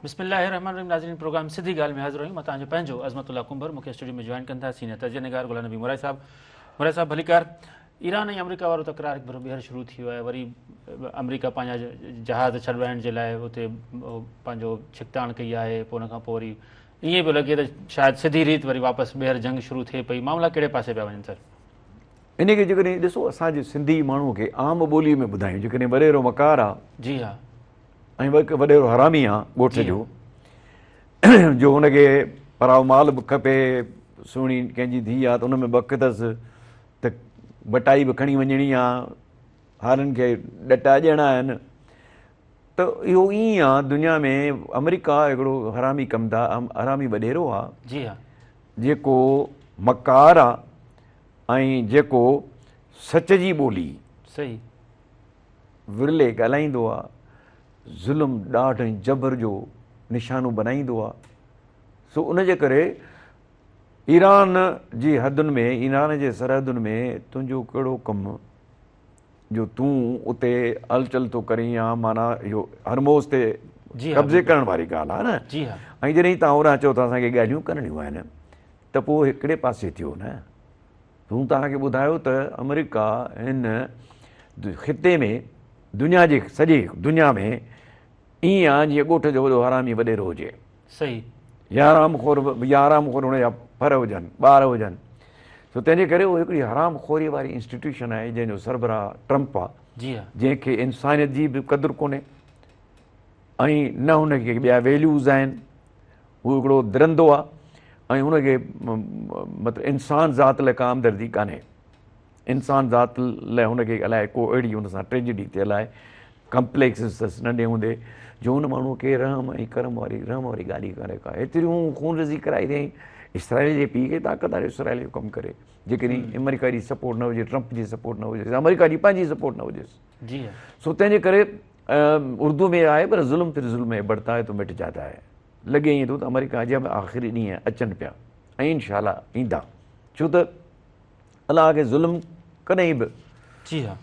بسم الله الرحمن الرحيم ناظرين پروگرام سڌي ڳالهه ۾ حاضر آهيون مان توهان جو پنهنجو عظمت الله ڪنڀر مون کي اسٽوڊيو ۾ جوائن ڪن ٿا سينيئر تجزيه نگار غلام نبي مورائي صاحب مورائي صاحب ڀليڪار ايران ۽ آمريڪا وارو تڪرار هڪ ڀيرو ٻيهر شروع ٿي ويو آهي وري آمريڪا پنهنجا جهاز ڇڏرائڻ جي لاء اتي پنهنجو ڇڪتاڻ ڪئي آهي پوء ان کان پوء وري ائين پيو لڳي ته شايد سڌي ريت وري واپس ٻيهر جنگ شروع ٿئي پئي معاملا ڪهڙي پاسي پيا وڃن سر؟ ان کي جيڪڏهن ڏسو اسان جي سنڌي ماڻهو کي عام ٻولي ۾ ٻڌايون جيڪڏهن وڏيرو مڪار آ جي ها ۽ وڏيرو حرامي آ ڳوٺ جو جو هن کي پرائو مال به کپي سهڻي ڪنهن جي ڌيء آ ته ان ۾ به حق اٿس ته بٽائي به کڻي وڃڻي آ هارين کي ڏٽا ڏيڻا آهن ته اهو ائين آ دنيا ۾ آمريڪا هڪڙو حرامي ڪمدا حرامي وڏيرو آ جي ها جيڪو مڪار آ ۽ جيڪو سچ جي ٻولي صحيح ورلي ڳالهائيندو آ ظلم ڏاڍ ۽ جبر جو نشانو بنائيندو آ سو ان جي ڪري ايران جي حدن ۾ ايران جي سرحدن ۾ تنهنجو ڪهڙو ڪم جو تون اتي هلچل ٿو ڪرين يا معنيٰ اهو هرموز تي قبضي ڪرڻ واري ڳالهه آهي نه جي ها ۽ جڏهن توهان هوڏانهن چئو ٿا اسان کي ڳالهيون ڪرڻيون آهن ته پوء هڪڙي پاسي ٿيو نه مون توهان کي ٻڌايو ته آمريڪا هن خطي ۾ دنيا جي سڄي دنيا ۾ ائين آ جيئن ڳوٺ جو وڏو حرامي وڏيرو هجي. صحيح. يا حرام خور يا حرام خور هن جا ڦر هجن ٻار هجن سو تنهن جي ڪري اهو هڪڙي حرام خوري واري انسٽيٽيوشن آهي جنهن جو سربراهه ٽرمپ آ جي ها جنهن کي انسانيت جي به قدر ڪونهي ۽ نه هن کي ٻيا ويليوز آهن هو هڪڙو درندو آ ۽ هن کي مطلب انسان ذات لاء ڪا همدردي ڪانهي انسان ذات لاء هن کي الائي ڪو اهڙي هن سان ٽريجڊي ٿيل آهي ڪمپليڪس اٿس ننڍي هوندي جو هن ماڻهوء کي رحم ۽ ڪرم واري رحم واري ڳالهه ئي ڪانهي ڪا ايتريون خونريزي ڪرائي اٿئي اسرائيل جي پيء کي طاقت آهي اسرائيل جو ڪم ڪري جيڪڏهن آمريڪا جي سپورٽ نه هجي ٽرمپ جي سپورٽ نه هجي آمريڪا جي پنهنجي سپورٽ نه هجيس جي ها سو تنهن جي ڪري اردو ۾ آهي پر ظلم پھر ظلم ۾ بڙھتا هي تو مٽ جاتا هي لڳي ائين ٿو ته آمريڪا جا به آخري ڏينهن اچن پيا ۽ انشاء الله ايندا ڇو ته الله کي ظلم ڪڏهن به جي ها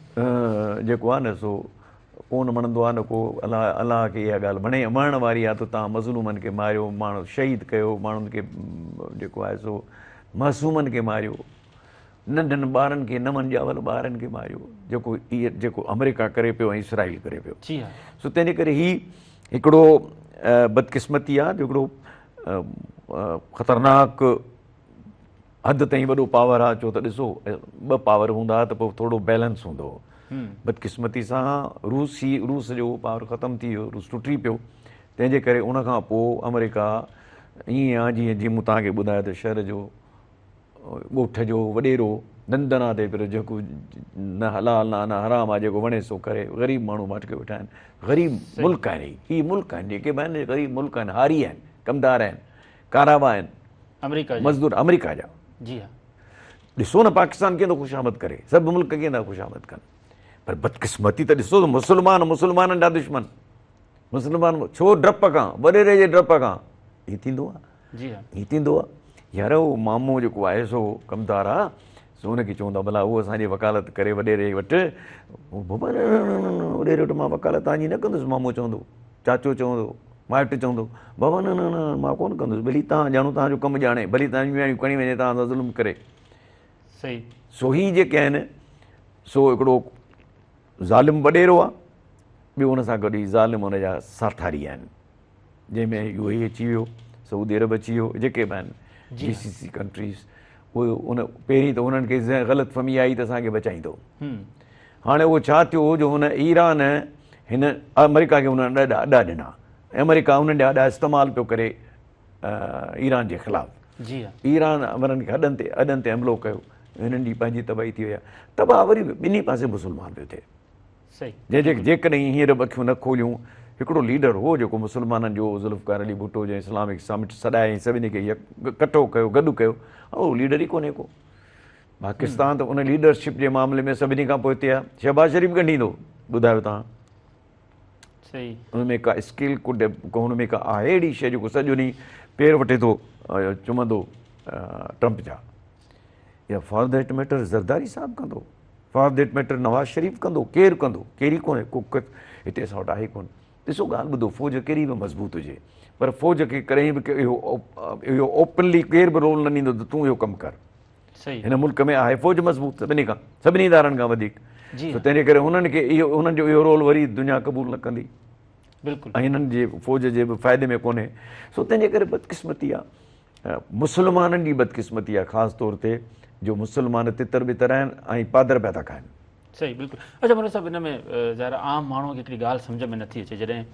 جيڪو آهي نه سو ڪون وڻندو آهي نه ڪو الله الله کي اها ڳالهه وڻي وڻڻ واري آهي ته توهان مظلومن کي ماريو ماڻهو شهيد ڪيو ماڻهن کي جيڪو آهي سو معصومن کي ماريو ننڍن ٻارن کي نون ڄاول ٻارن کي ماريو جيڪو جيڪو آمريڪا ڪري پيو ۽ اسرائيل ڪري پيو جي ها سو تنهن جي ڪري هي هڪڙو بدقسمتي آهي جو هڪڙو خطرناڪ حد تائين وڏو پاور آ ڇو ته ڏسو ٻه پاور هوندا ته پوء ٿورو بيلنس هوندو هو بدقسمتي سان روس هي روس جو پاور ختم ٿي ويو روس ٽٽي پيو تنهن جي ڪري ان کان پوء آمريڪا ائين آ جيئن جيئن مون توهان کي ٻڌايو ته شهر جو ڳوٺ جو وڏيرو دندنا تي پر جيڪو نه حلال نه نه حرام آ جيڪو وڻي سو ڪري غريب ماڻهو ماٺ ڪيو ويٺا آهن غريب ملڪ آهن هي ملڪ آهن جيڪي به آهن غريب ملڪ آهن هاري آهن ڪمدار آهن ڪاراوا آهن آمريڪا جا مزدور آمريڪا جا جي ها ڏسو نه پاڪستان ڪيئن ٿو خوشامد ڪري سڀ ملڪ ڪيئن ٿا خوشامد ڪن پر بدقسمتي ته ڏسو ته مسلمان مسلمانن جا دشمن مسلمان ڇو ڊپ کان وڏيري جي ڊپ کان هي ٿيندو آ جي ها هي ٿيندو آ يار هو مامو جيڪو آهي سو ڪمدار آ سو ان کي چوندا ڀلا هو اسان جي وڪالت ڪري وڏيري وٽ بابا نه نه نه نه وڏيري وٽ مان وڪالت تان جي نه ڪندس مامو چوندو چاچو چوندو، مائٽ چوندو، بابا نه نه نه مان ڪونه ڪندس، ڀلي توهان ڄاڻو توهان جو ڪم ڄاڻي، ڀلي توهان جون نياڻيون کڻي وڃي توهان سان ظلم ڪري. صحيح. سو هي جيڪي آهن سو هڪڙو ظالم وڏيرو آ، ٻيو ان سان گڏ هي ظالم ان جا ساٿاري آهن، جنهن ۾ يو اي اچي ويو، سعودي عرب اچي ويو، جيڪي به آهن جي سي سي ڪنٽريز، اهي ان پهرين ته انهن کي غلط فهمي آئي ته اسان کي بچائيندو. هاڻي اهو ڇا ٿيو جو هن ايران هن آمريڪا کي انهن اڏا اڏا ڏنا ۽ آمريڪا انهن جا اڏا استعمال پيو ڪري ايران جي خلاف. جي ها. ايران انهن کي اڏن تي اڏن تي حملو ڪيو هنن جي پنهنجي تباهي ٿي وئي آهي. تباهه وري به ٻنهي پاسي مسلمان پيو ٿئي. صحيح. جنهن جيڪڏهن هينئر به اکيون نه کوليون هڪڙو ليڊر هو جيڪو مسلمانن جو ذوالفقار علي ڀٽو جنهن اسلامڪ سمٽ سڏائي ۽ سڀني کي ڪٺو ڪيو گڏ ڪيو اهو ليڊر ئي ڪونهي ڪو. پاڪستان ته ان ليڊرشپ جي معاملي ۾ سڀني کان پوئتي آهي. شهباز شريف ڳنڍيندو ٻڌايو توهان. صحيح. ان ۾ ڪا اسڪل ڪو ڪو ان ۾ ڪا آهي اهڙي شيء جيڪو سڄو ڏينهن پير وٺي ٿو چمندو ٽرمپ جا. يا فار that matter Zardari صاحب ڪندو، for that matter Nawaz Sharif ڪندو، ڪير ڪندو؟ ڪير ئي ڪونهي ڪو هتي اسان وٽ آهي ڪونه. ڏسو ڳالهه ٻڌو فوج ڪيڏي به مضبوط هجي پر فوج کي ڪڏهن به اهو اهو اوپنلي ڪير به رول نه ڏيندو ته تون اهو ڪم ڪر. هن ملڪ ۾ آهي فوج مضبوط سڀني کان سڀني ادارن کان وڌيڪ سو تنهن جي ڪري هنن کي اهو هنن جو اهو رول وري دنيا قبول نه ڪندي. بلڪل ۽ هنن جي فوج جي به فائدي ۾ ڪونهي سو تنهن جي ڪري بدقسمتي آهي مسلمانن جي بدقسمتي آهي خاص طور تي جو مسلمان تتر بتر آهن ۽ پادر پيا ٿا کائن. صحيح بلڪل اڇا مولوي صاحب ان ۾ ظاهر عام ماڻهو کي هڪڙي ڳالهه سمجهه ۾ نٿي اچي جڏهن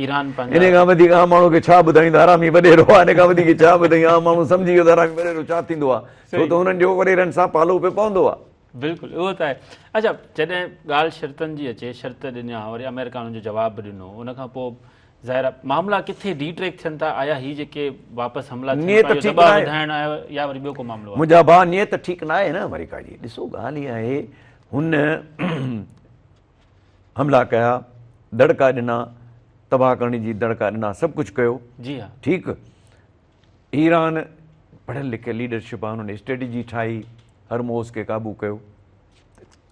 ايران پنهنجا ان کان وڌيڪ عام ماڻهو کي ڇا ٻڌائيندو حرامي وڏيرو آهي ان کان وڌيڪ ڇا ٻڌائين عام ماڻهو سمجهي ويو ته حرامي وڏيرو ڇا ٿيندو آهي ڇو ته هنن جو وڏيرن سان پالو پيو پوندو آهي. بلڪل اهو ته آهي اڇا جڏهن ڳالهه شرطن جي اچي شرط ڏنا وري آمريڪا انهن جو جواب به ڏنو ان کان پوء ظاهر آهي معاملا ڪٿي ڊي ٽريڪ ٿين ٿا آيا هي جيڪي واپس حملا ٿين نيت پيا اهو ٺيڪ دٻاء ناهي وڌائڻ آيو يا وري ٻيو ڪو معاملو آهي. منهنجا ڀاء نيت ٺيڪ ناهي نه آمريڪا جي ڏسو ڳالهه اها آهي هن حملا ڪيا دڙڪا ڏنا تباهه ڪرڻ جي دڙڪا ڏنا سڀ ڪجهه ڪيو جي ها ٺيڪ ايران پڙهيل لکيل ليڊرشپ آهي انهن اسٽريٽجي ٺاهي هرموز کي قابو ڪيو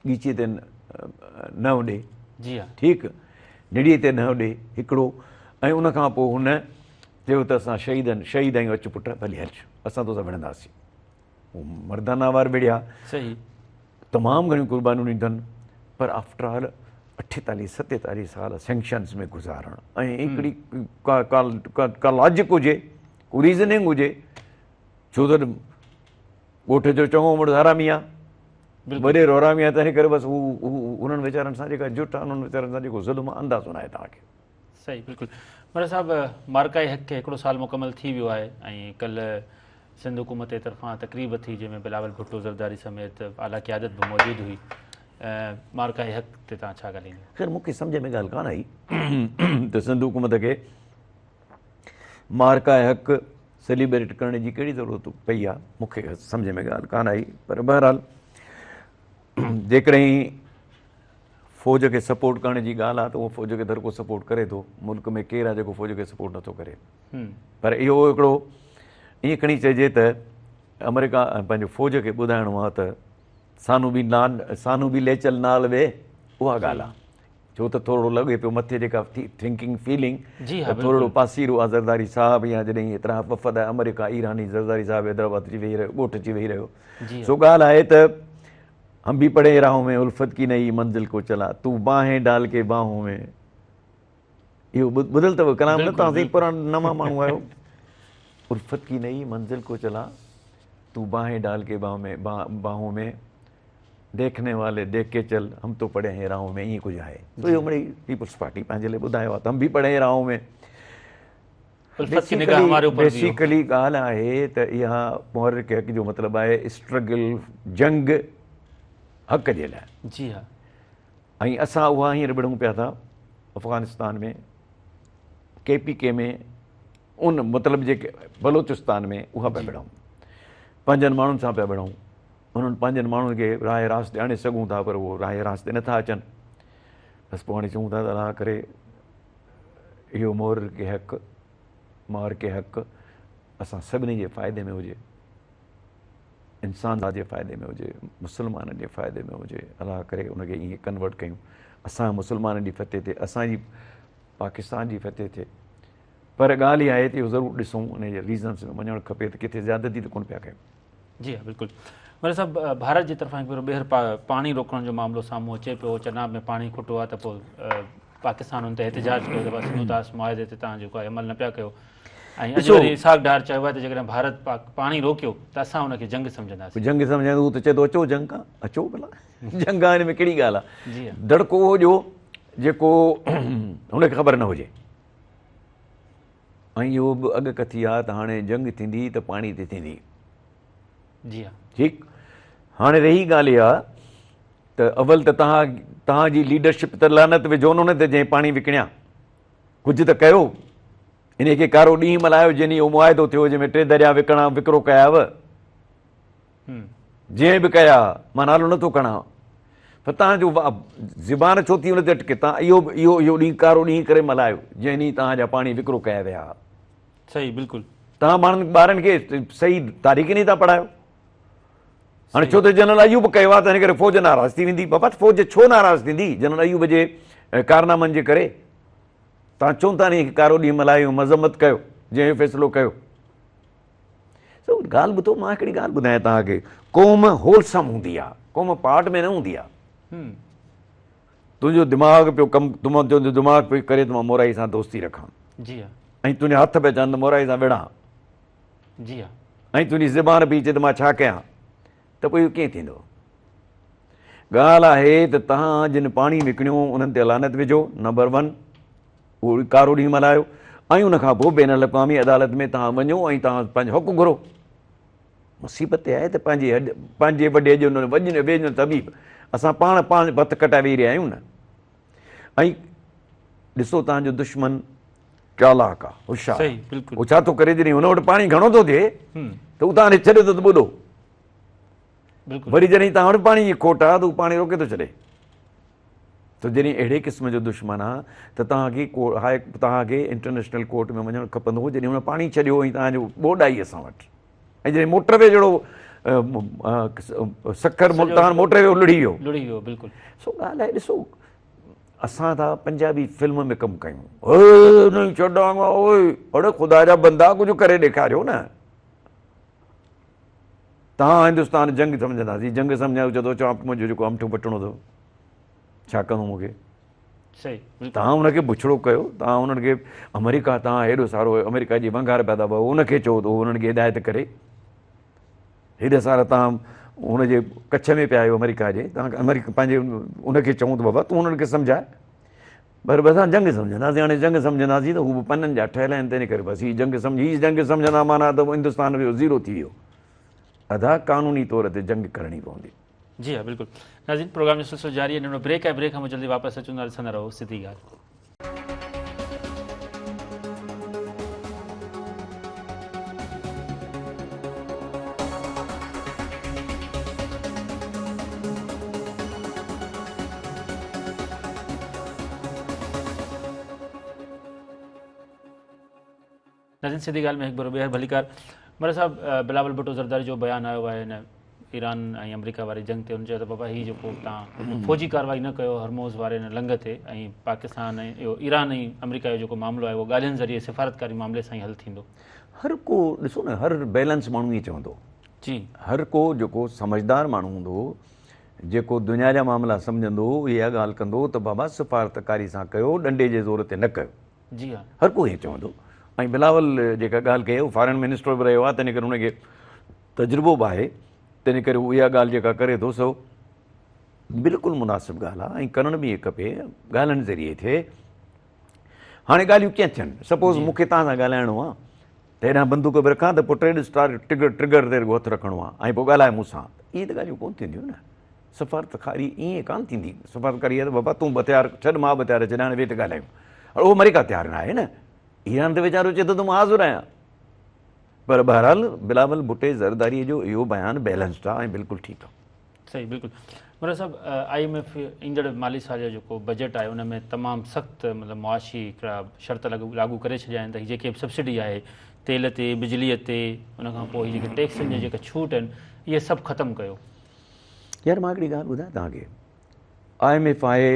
ڳچيء تي نه اڏي جي ها ٺيڪ نڙيء تي نه اڏي هڪڙو ۽ ان کان پوء هن چيو ته اسان شهيدن شهيد آهيون اچ پٽ ڀلي هلچ اسان توسان وڙهنداسين هو مردانه وار وڙهيا صحيح تمام گهڻيون قربانيون ڏنيون اٿن پر آفٽر آل اٺيتاليهه ستيتاليهه سال سينڪشنز ۾ گذارڻ ۽ هڪڙي ڪا لاجڪ هجي ڪو ريزننگ هجي ڇو ته ڳوٺ جو چڱو مڙس حرامي آ وڏيرو حرامي آ تنهن ڪري بس هو انهن ويچارن سان جيڪا جٺ آ انهن ويچارن سان جيڪو ظلم آ اندازو ناهي توهان کي. صحيح بلڪل مرزا صاحب معرڪه حق کي هڪڙو سال مڪمل ٿي ويو آهي ۽ ڪلهه سنڌ حڪومت جي طرفان تقريب ٿي جنهن ۾ بلاول ڀٽو زرداري سميت اعليٰ قيادت به موجود هئي معرڪه حق تي توهان ڇا ڳالهائيندو؟ خير مون کي سمجهه ۾ ڳالهه ڪانه آئي ته سنڌ حڪومت کي معرڪه حق سيليبريٽ ڪرڻ جي ڪهڙي ضرورت پئي آ مون کي سمجهه ۾ ڳالهه ڪانه آئي پر بهرحال جيڪڏهن فوج کي سپورٽ ڪرڻ جي ڳالهه آ ته اهو فوج کي هر ڪو سپورٽ ڪري ٿو ملڪ ۾ ڪير آ جيڪو فوج کي سپورٽ نٿو ڪري پر اهو هڪڙو ائين کڻي چئجي ته آمريڪا پنهنجو فوج کي ٻڌائڻو آ ته سانو به نال سانو به ليچل نال وي اها ڳالهه آ ڇو ته ٿورڙو لڳي پيو مٿي جيڪا ٿنڪنگ فيلنگ جي ها ته ٿورڙو پاسيرو آ زرداري صاحب يا جڏهن ايترا وفد آيا آمريڪا ايراني زرداري صاحب حيدرآباد اچي ويهي رهيو ڳوٺ اچي ويهي رهيو سو ڳالهه آهي ته هم ڀي پڙي راهون ۾ الفت ڪي نئي منزل ڪو چلا تو باهين ڊال ڪي باهون ۾ اهو ٻڌل اٿو ڪلام نه توهان سائين پراڻا نوان ماڻهو آهيو الفت ڪي نئي منزل ڪو چلا تو باهين ڊال ڪي باهون ۾ ديکني والي ديک ڪي چل هم تو پڙي هين راهون ۾ ائين ڪجهه آهي سو اهو مڙئي پيپلز پارٽي پنهنجي لاء ٻڌايو آهي ته هم ڀي پڙي هين راهون ۾ بيسيڪلي ڳالهه آهي ته اها محرڪ حق جو مطلب آهي اسٽرگل جنگ حق جي لاء جي ها ۽ اسان اها هينئر وڙهون پيا ٿا افغانستان ۾ ڪي پي ڪي ۾ ان مطلب جيڪي بلوچستان ۾ اها پيا وڙهون پنهنجن ماڻهن سان پيا وڙهون انهن پنهنجن ماڻهن کي راهه راست تي آڻي سگهون ٿا پر اهو راهه راست تي نٿا اچن بس پوء هاڻي چئون ٿا ته الله ڪري اهو محرڪ حق معرڪه حق اسان سڀني جي فائدي ۾ هجي انسان ذات جي فائدي ۾ هجي مسلمانن جي فائدي ۾ هجي الله ڪري ان کي ائين ڪنورٽ ڪيون اسان مسلمانن جي فتح ٿئي اسان جي پاڪستان جي فتح ٿئي پر ڳالهه اها آهي ته اهو ضرور ڏسون ان جي ريزنس ۾ وڃڻ کپي ته ڪٿي زيادتي ته ڪونه پيا ڪيون جي ها بلڪل مرزا صاحب ڀارت جي طرفان هڪ ڀيرو ٻيهر پاڻي روڪڻ جو معاملو سامهون اچي پيو چناب ۾ پاڻي کٽو آهي ته پوء پاڪستان ان تي احتجاج ڪيو ته سنڌو طاس معاهدي تي توهان جيڪو آهي عمل نه پيا ڪيو ۽ اڄ وري اسحاق ڊار چيو آهي ته جيڪڏهن ڀارت پاڻي روڪيو ته اسان ان کي جنگ سمجهنداسين جنگ سمجهندو هو ته چئي ٿو اچو جنگ ڪا اچو ڀلا جنگ آهي ان ۾ ڪهڙي ڳالهه آهي دڙڪو اهو ڏيو جيڪو هن کي خبر نه هجي ۽ اهو به اڳڪٿي آ ته هاڻي جنگ ٿيندي ته پاڻي تي ٿيندي. جي ها. ٺيڪ هاڻي رهي ڳالهه اها ته اول ته توهان توهان جي ليڊرشپ ته لعنت وجهو نه ان تي جنهن پاڻي وڪڻيا ڪجهه ته ڪيو انهي کي ڪارو ڏينهن ملهايو جنهن اهو معاهدو ٿيو جنهن ۾ ٽي دريا وڪڻا وڪرو ڪيا جنهن به ڪيا مان نالو نٿو کڻان پر توهان جو زبان ڇو ٿي ان تي اٽڪي توهان اهو اهو اهو ڏينهن ڪارو ڏينهن ڪري ملهايو جنهن ڏينهن توهان جا پاڻي وڪرو ڪيا ويا صحيح بلڪل توهان ماڻهن ٻارن کي صحيح تاريخ ئي نٿا پڙهايو هاڻي ڇو ته جنرل ايوب ڪيو آهي ته هن ڪري فوج ناراض ٿي ويندي بابا فوج ڇو ناراض ٿيندي جنرل ايوب جي ڪارنامن جي ڪري توهان چون ٿا نه ڪارو ڏينهن ملهايو مذمت ڪيو جنهن اهو فيصلو ڪيو. سو ڳالهه ٻڌو مان هڪڙي ڳالهه ٻڌايان توهان کي قوم هولسم هوندي آهي قوم پارٽ ۾ نه هوندي آهي. تنهنجو دماغ پيو ڪم تنهنجو دماغ پيو ڪري ته مان مورائي سان دوستي رکان. جي ها. ۽ تنهنجا هٿ پيا چون ته مورائي سان وڙهان. جي ها. ۽ تنهنجي زبان پئي چئي ته مان ڇا ڪيان ته پوء اهو ڪيئن ٿيندو؟ ڳالهه آهي ته توهان جن پاڻي وڪڻيو انهن تي لعنت وجهو نمبر ون اهو ڪارو ڏينهن ملهايو ۽ ان کان پوء بين الاقوامي عدالت ۾ توهان وڃو ۽ توهان پنهنجو حق گهرو. مصيبت اها آهي ته پنهنجي هڏ پنهنجي وڍي جو وڄ نه ويڄ نه طبيب اسان پاڻ پاڻ ڀت ڪٽائي ويهي رهيا آهيون نه ۽ ڏسو توهان جو دشمن چالاڪ آ هوشيار صحيح بلڪل هو ڇا ٿو ڪري جڏهن هن وٽ پاڻي گهڻو ٿو ٿئي ته هو توهان کي ڇڏي ٿو ته ٻڏو بلڪل وري جڏهن توهان وٽ پاڻي جي کوٽ آ ته هو پاڻي روڪي ٿو ڇڏي ته جڏهن اهڙي قسم جو دشمن آ ته توهان کي ڪو هاء توهان کي انٽرنيشنل ڪورٽ ۾ وڃڻ کپندو هو جڏهن هن پاڻي ڇڏيو ۽ توهان جو ٻوڏ آئي اسان وٽ ۽ جڏهن موٽر وي جهڙو سکر ملتان موٽر وي لڙهي ويو لڙهي ويو بلڪل سو ڳالهه آهي ڏسو اسان ٿا پنجابي فلم ۾ ڪم ڪيون نه ڇڏانگا اوئي اڙي خدا جا بندا ڪجهه ڪري ڏيکاريو نه توهان هندستان جنگ سمجهنداسين جنگ سمجهان چوندو چوان منهنجو جيڪو امٺو پٽڻو اٿو ڇا ڪندو مون کي؟ توهان ان کي بڇڙو ڪيو، توهان انهن کي آمريڪا توهان هيڏو سارو آمريڪا جي ونگار پيا ٿا پئو ان کي چئو ته هو انهن کي هدايت ڪري. هيڏا سارا توهان هن جي ڪڇ ۾ پيا آهيو آمريڪا جي، توهان آمريڪا پنهنجي ان کي چئون ته بابا تون انهن کي سمجهاء. پر بس اسان جنگ سمجهنداسين، هاڻي جنگ سمجهنداسين ته هو به پنن جا ٺهيل آهن تنهن ڪري بس هي جنگ سمجهي هي جنگ سمجهندا معنيٰ ته هندستان جو زيرو ٿي ويو. ادا قانوني طور تي جنگ ڪرڻي پوندي. جي ها بلڪل ناظرين پروگرام جو سلسلو جاري آهي ننڍڙو بريڪ آهي بريڪ کان پوء جلدي واپس اچون ٿا ڏسندا رهو سڌي ڳالهه. ناظرين سڌي ڳالهه ۾ هڪ ڀيرو ٻيهر ڀليڪار مرزا صاحب بلاول ڀٽو زرداري جو بيان آيو آهي هن ايران ۽ آمريڪا واري جنگ تي هن چيو ته بابا هي جيڪو توهان فوجي ڪارروائي نه ڪيو هرموز واري هن لنگهه تي ۽ پاڪستان ۽ اهو ايران ۽ آمريڪا جو جيڪو معاملو آهي اهو ڳالهين ذريعي سفارتڪاري معاملي سان ئي حل ٿيندو. هر ڪو ڏسو نه هر بيلنس ماڻهو ائين چوندو. جي. هر ڪو جيڪو سمجهدار ماڻهو هوندو جيڪو دنيا جا معاملا سمجهندو اها ڳالهه ڪندو ته بابا سفارتڪاري سان ڪيو ڏنڊي جي زور تي نه ڪيو. جي ها. هر ڪو ائين چوندو ۽ بلاول جيڪا ڳالهه ڪئي هو فارن منسٽر به رهيو آهي تنهن ڪري هن کي تجربو به آهي تنهن ڪري هو اها ڳالهه جيڪا ڪري ٿو سو بلڪل مناسب ڳالهه آهي ۽ ڪرڻ به ائين کپي ڳالهين ذريعي ٿئي هاڻي ڳالهيون ڪيئن ٿين سپوز مون کي توهان سان ڳالهائڻو آهي ته هيڏانهن بندوق به رکان ته پوء ٽي ڏس ٽرگر ٽرگر تي رڳو هٿ رکڻو آهي ۽ پوء ڳالهائي مون سان ائين ته ڳالهيون ڪونه ٿينديون نه سفارتڪاري ائين ڪانه ٿيندي. سفارتڪاري اها ته بابا تون به هٿيار ڇڏ مان به هٿيار ڇڏيان هاڻي ويهه ته ڳالهايون. اهو آمريڪا تيار ناهي نه. ايران ته ويچارو چئي ٿو ته مان حاضر آهيان. پر بهرحال بلاول ڀٽي زرداري جو اهو بيان بيلنسڊ آهي ۽ بلڪل ٺيڪ آهي. صحيح بلڪل مرزا صاحب I M F ايندڙ مالي سال جو جيڪو بجيٽ آهي ان ۾ تمام سخت مطلب معاشي هڪڙا شرط لاڳو ڪري ڇڏيا آهن ته هي جيڪي به سبسڊي آهي تيل تي بجلي تي ان کان پوء هي جيڪي ٽيڪسن جا جيڪا ڇوٽ آهن اهي سڀ ختم ڪيو. يار مان هڪڙي ڳالهه ٻڌايان توهان کي I M F آهي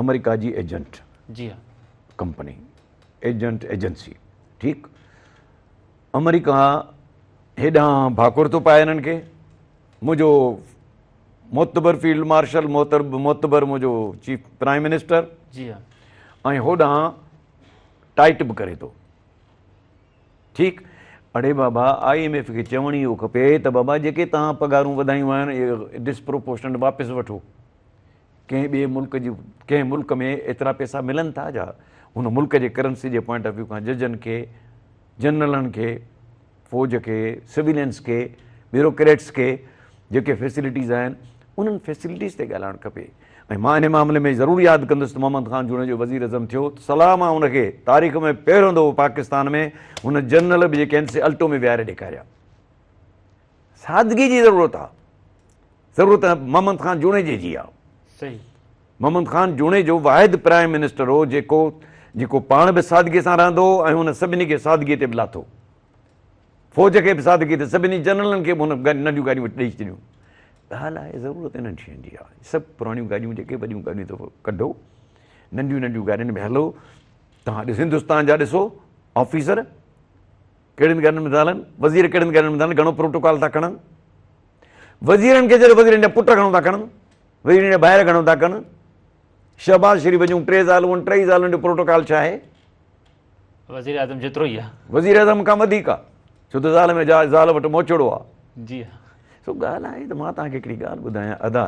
آمريڪا جي ايجنٽ جي ها ڪمپني ايجنٽ ايجنسي ٺيڪ آمريڪا هيڏانهن ڀاڪر ٿو پائي هنن کي منهنجو معتبر فيلڊ مارشل معتبر منهنجو چيف پرائم منسٽر جي ها ۽ هوڏانهن ٽائٽ به ڪري ٿو ٺيڪ اڙي بابا I M F کي چوڻ اهو کپي ته بابا جيڪي توهان پگهارون وڌايون آهن اهي ڊسپروپورشنٽ واپس وٺو ڪنهن ٻئي ملڪ جي ڪنهن ملڪ ۾ ايترا پيسا ملن ٿا جا هن ملڪ جي ڪرنسي جي پوائنٽ آف ويو کان ججن کي جنرلن کي فوج کي سويلينس کي بيوروڪريٽس کي جيڪي فيسلٽيز آهن انهن فيسلٽيز تي ڳالهائڻ کپي ۽ مان ان معاملي ۾ ضرور ياد ڪندس ته محمد خان جوڻيجو وزير اعظم ٿيو ته سلام آ ان کي تاريخ ۾ پهريون دفعو پاڪستان ۾ هن جنرل به جيڪي آهن سي الٽو ۾ ويهاري ڏيکاريا. سادگي جي ضرورت آ. ضرورت محمد خان جوڻيجي جي آ. صحيح. محمد خان جوڻيجو واحد پرائم منسٽر هو جيڪو جيڪو پاڻ به سادگي سان رهندو هو ۽ هن سڀني کي سادگي تي به لاٿو. فوج کي به سادگي تي سڀني جنرلن کي به هن ننڍيون گاڏيون ڏئي ڇڏيون. ڳالهه آهي ضرورت انهن شين جي آهي. سڀ پراڻيون گاڏيون جيڪي وڏيون گاڏيون اٿو ڪڍو، ننڍيون ننڍيون گاڏين ۾ هلو توهان ڏس هندستان جا ڏسو آفيسر ڪهڙين گاڏين ۾ ٿا هلن، وزير ڪهڙين گاڏين ۾ ٿا هلن، گهڻو پروٽوڪال ٿا کڻن، وزيرن کي ڇڏيو وزيرن جا پٽ گهڻو ٿا کڻن، وزيرن جا ڀائر گهڻو ٿا کڻن. شهباز شريف جون 3 زالون، ٽئي زالن جو پروٽوڪال ڇا آهي؟ وزير اعظم جيترو ئي آهي، وزير اعظم کان وڌيڪ آهي، ڇو ته زال ۾ زال وٽ موچڙو آهي. جي ها. سو ڳالهه آهي ته مان توهان کي هڪڙي ڳالهه ٻڌايان ادا،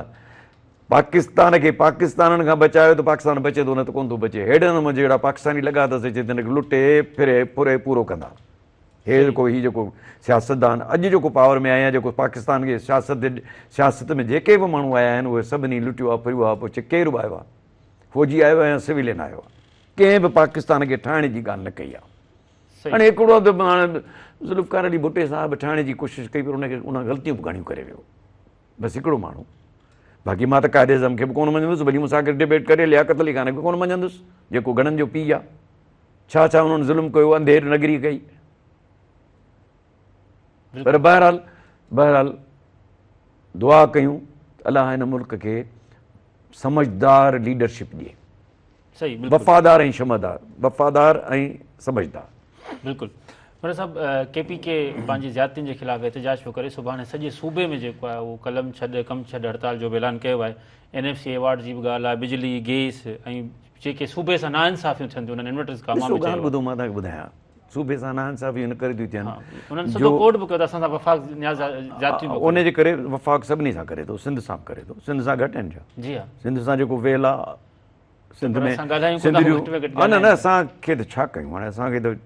پاڪستان کي پاڪستانن کان بچايو ته پاڪستان بچي ٿو، نه ته ڪونه ٿو بچي. هيڏن منهنجي جهڙا پاڪستاني لڳا اٿس اچي تن کي لٽي ڦري ڦري پورو ڪندا. هي جيڪو هي جيڪو سياستدان اڄ جيڪو پاور ۾ آيا، جيڪو پاڪستان کي سياست سياست ۾ جيڪي به ماڻهو آيا آهن اهي سڀني لٽيو آهي ڦريو آهي، پوء چي ڪير به آيو آهي، فوجي آيو آهي يا سويلين آيو آهي، ڪنهن به پاڪستان کي ٺاهڻ جي ڳالهه نه ڪئي آهي. هاڻي هڪڙو اڌ هاڻي ذوالفقار علي ڀٽي صاحب ٺاهڻ جي ڪوشش ڪئي پر ان کي ان غلطيون به گهڻيون ڪري ويو، بس هڪڙو ماڻهو. باقي مان ته قائد اعظم کي به ڪونه مڃندس، ڀلي مون سان گڏ ڊبيٽ ڪري، لياقت علي خان کي به ڪونه مڃندس جيڪو گهڻن جو پيء آهي. ڇا ڇا انهن ظلم ڪيو، انڌير نگري ڪئي. پر بهرحال بهرحال دعا ڪيون ته الله هن ملڪ کي سمجهدار ليڊرشپ ڏئي، وفادار ۽ شمدار، وفادار ۽ سمجهدار. بلڪل مرزا صاحب، ڪي پي ڪي پنهنجي زيادتين جي خلاف احتجاج پيو ڪري، سڀاڻي سڄي صوبي ۾ جيڪو آهي اهو قلم ڇڏ ڪم ڇڏ هڙتال جو به اعلان ڪيو آهي. اين ايف سي ايوارڊ جي به ڳالهه آهي، بجلي، گيس ۽ جيڪي صوبي سان ناانصافيون ٿين ٿيون انهن انورٽرز کان ڏسو ڳالهه ٻڌو مان توهان کي ٻڌايان، صوبي سان ناانصافيون ان ڪري ٿيون ٿين انهن سڌو ڪوٽ به ڪيو ته اسان سان وفاق زيادتيون ان جي ڪري وفاق سڀني سان ڪري ٿو، سنڌ سان به ڪري ٿو، سنڌ سان گهٽ آهن ڇا؟ جي ها، سنڌ سان جيڪو ويل آهي سنڌ ۾ سنڌ جو نه نه اسان کي ته ڇا ڪيون هاڻي، اسان کي ته